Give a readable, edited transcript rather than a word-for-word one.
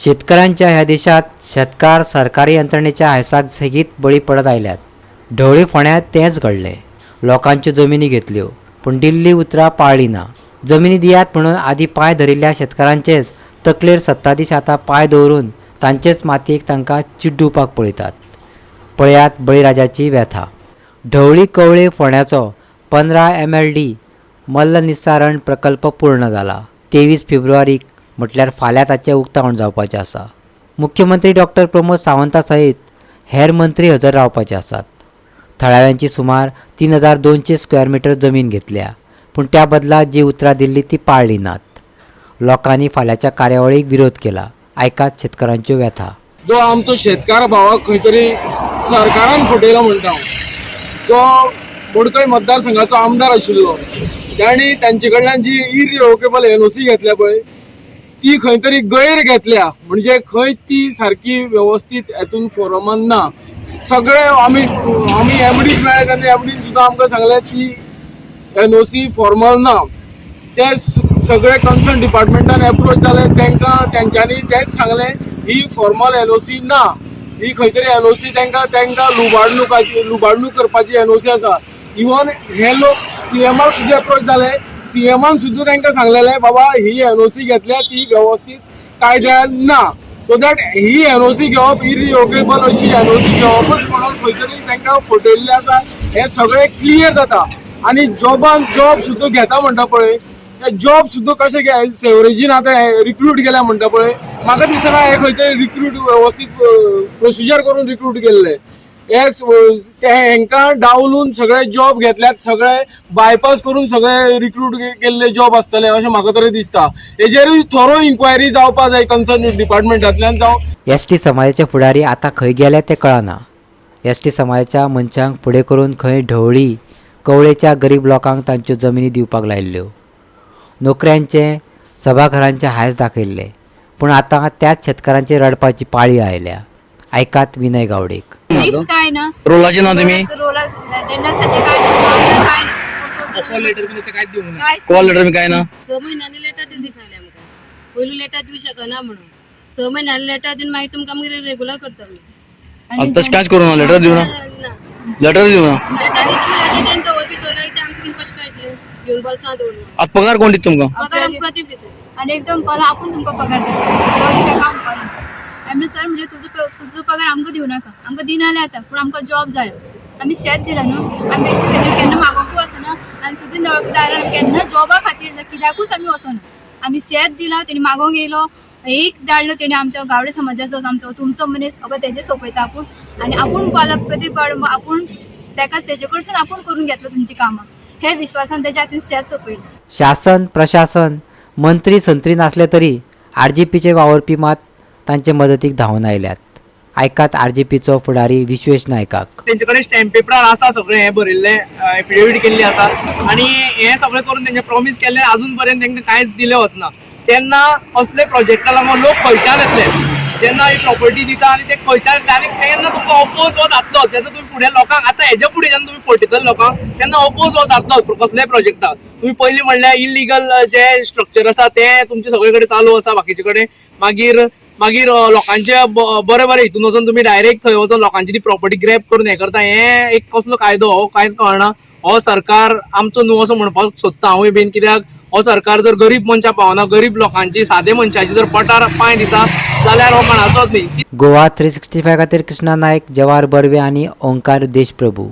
शेतकऱ्यांच्या ह्या देशात शेतकार सरकारी यंत्रणेच्या हांयसाक सेगीत बळी पडत आयल्यात. ढवळी फोंड्यांत तेंच घडलें. लोकांच्यो जमिनी घेतल्यो पूण दिल्ली उतरां पाळ्ळीं ना. जमिनी दियात म्हणून आदीं पांय धरिल्ल्या शेतकारांचेच तकलेर सत्ताधीश आतां पांय दवरून तांचेच मातयेक तांकां चिड्डुवपाक पळयतात. पळयात बळीराजाची व्यथा. ढवळी कवळे फोंड्याचो 15 MLD मल्ल निस्सारण प्रकल्प पूर्ण जाला. 23 फेब्रुवारीक म्हटल्यार फाल्यां ताचें उक्तावण जावपाचें आसा. मुख्यमंत्री डॉक्टर प्रमोद सावंता सयत हेर मंत्री हजर रावपाचे आसात. थळाव्यांची सुमार 3200 स्क्वेअर मिटर जमीन घेतल्या पूण त्या बदला जी उतरां दिल्ली ती पाळ्ळी नात. लोकांनी फाल्यांच्या कार्यावळीक विरोध केला. आयकात शेतकारांच्यो व्यथा. जो आमचो शेतकार भावाक खंय तरी सरकारान फटयला म्हणटा हांव. जो मडकय मतदारसंघाचो आमदार आशिल्लो तांणी तांचे कडल्यान जी इरिव्होकेबल एनओसी घेतल्या पळय ती खंय तरी गैर घेतल्या, म्हणजे खंय ती सारकी वेवस्थीत हेतून फोरमान ना. सगळे आमी आमी एमडीक मेळ्ळे तेन्ना एमडीन सुद्दां आमकां सांगलें ती एनओसी फॉर्मल ना. ते सगळे कन्सर्न डिपार्टमेंटान एप्रोच जाले तांकां तेंच्यांनी तेंच सांगलें ही फॉर्मल एनओसी ना, ही खंय तरी एनओसी तांकां तांकां लुबाडणुकाची लुबाडणूक करपाची एनओसी आसा. इवन हे लोक सीएमाक सुद्दां एप्रोच जाले, सीएमान सुद्दां तांकां सांगलेलें बाबा ही एनओसी घेतल्या ती वेवस्थीत कायद्यान ना, सो that he NOC घेवप इरिव्होकेबल अशी एनओसी घेवपच म्हणून खंय तरी तांकां फटयल्लें आसा हें सगळें क्लियर जाता. आनी जॉबान जॉब सुद्दां घेता म्हणटा पळय, ते जॉब सुद्दां कशे सेवरेजीन आतां रिक्रूट केल्या म्हणटा पळय, म्हाका दिसना हे खंय तरी रिक्रूट वेवस्थीत प्रोसिजर करून रिक्रूट केल्ले. हे ते हेंकां डावलून सगळे जॉब घेतल्यात, सगळे बायपास करून सगळे रिक्रूट केल्ले जॉब आसतले अशें म्हाका तरी दिसता. हेजेरूय थोरो इन्क्वायरी जावपा जाय कन्सर्न डिपार्टमेंटांतल्यान जावं. एस टी समाजाचे फुडारी आतां खंय गेले ते कळना. एस टी समाजाच्या मनशांक फुडें करून खंय ढवळी कवळेच्या गरीब लोकांक तांच्यो जमिनी दिवपाक लायिल्ल्यो, नोकऱ्यांचें सभाघरांचें हांयस दाखयल्लें पूण आतां त्याच शेतकारांचे रडपाची पाळी आयल्या. आयकात विनय गावडेक. फिक्स काय ना. रोलाचे ना तुम्ही? रोलर टेंडरसाठी काय ना, काय ना. कॉल लेटर बी तशें कांयच दिवंक ना. काय कॉल लेटर बी काय ना? 6 म्हयन्यांनी लेटर दिवन सांगलें आमकां, पयलू लेटर दिवं शकना म्हणून 6 म्हयन्यांनी लेटर दिवन मागीर तुमकां मागीर रेगुलर करता आमी. आनी तशें कांयच करूं ना? लेटर दिवना? ना. लेटर दिवना? लेटर दिता म्हणल्यार आतां तेणें दवर भितर काय ते आमकां कितें कशें कळटलें घेवन बोल्सां दवरून. आतां पगार कोण दिता तुमकां? पगार आमकां प्रदीप दिता. आनी एकदम कॉल आपूण तुमकां पगार दिता, तो दिता काम करून. आमी सर म्हणजे तुजो पगार आमकां दिवं नाका, आमकां दिना आतां, पूण आमकां जॉब जायो. आमी शेत दिला न्हू, आमी बेश्टे तेजेर केन्ना मागोवंकूय वचना आनी सुद्दां दारार केन्ना जॉबा खातीर ना कित्याकूच आमी वचना. आमी शेत दिला, तेणी मागोवंक येयलो एक धाडलो तेणी आमच्या गावडे समाजाचो आमचो तुमचो मनीस अबा तेजे सोंपयता आपूण आनी आपूण पालक प्रदीप गावडे आपूण तेका तेजे कडसून आपूण करून घेतलो तुमची कामां हे विश्वासान तेज्या हातीन शेत सोंपयलें. शासन प्रशासन मंत्री संत्री नासले तरी आरजीपीचे वावुरपी मात तांचे मदतीक धांवन आयल्यात. आयकात आरजीपीचो फुडारी विश्वेश नायकाक. तेंचे कडेन स्टॅम्प पेपरार आसा सगळें हें बरयल्लें, एफिडेवीट केल्ली आसा आनी हें सगळें करून तेंचें प्रॉमीस केल्लें आजून पर्यंत तेंकां कांयच दिलें वचना. तेन्ना असले प्रोजेक्टा लागून लोक खंयच्यान येतले जेन्ना ही प्रॉपर्टी दिता आनी ते खंयच्यान येतले आनी तेन्ना तुमकां अपोज हो जातलो जेन्ना तुमी फुडें लोकांक आतां हेज्या फुडें जेन्ना तुमी फटयतले लोकांक तेन्ना अपोज हो जातलो कसल्याय प्रोजेक्टाक. तुमी पयलीं म्हणल्यार इलिगल जे स्ट्रक्चर आसा ते तुमचे सगळे कडेन चालू आसा बाकीचे कडेन, मागीर मागीर लोकांचे बरे बरे हितून वचून तुमी डायरेक्ट थंय वचून लोकांची ती प्रॉपर्टी ग्रॅब करून हें करता. हें एक कसलो कायदो हो कांयच कळना. हो सरकार आमचो न्हू असो म्हणपाक सोदता हांवूय बीन, कित्याक हो सरकार जर गरीब मनशां पावना, गरीब लोकांची सादे मनशाची जर पोटार पांय दिता जाल्यार हो कोणाचोच न्ही. गोवा 365 खातीर कृष्णा नायक, जवाहर बर्वे आनी ओंकार देशप्रभू.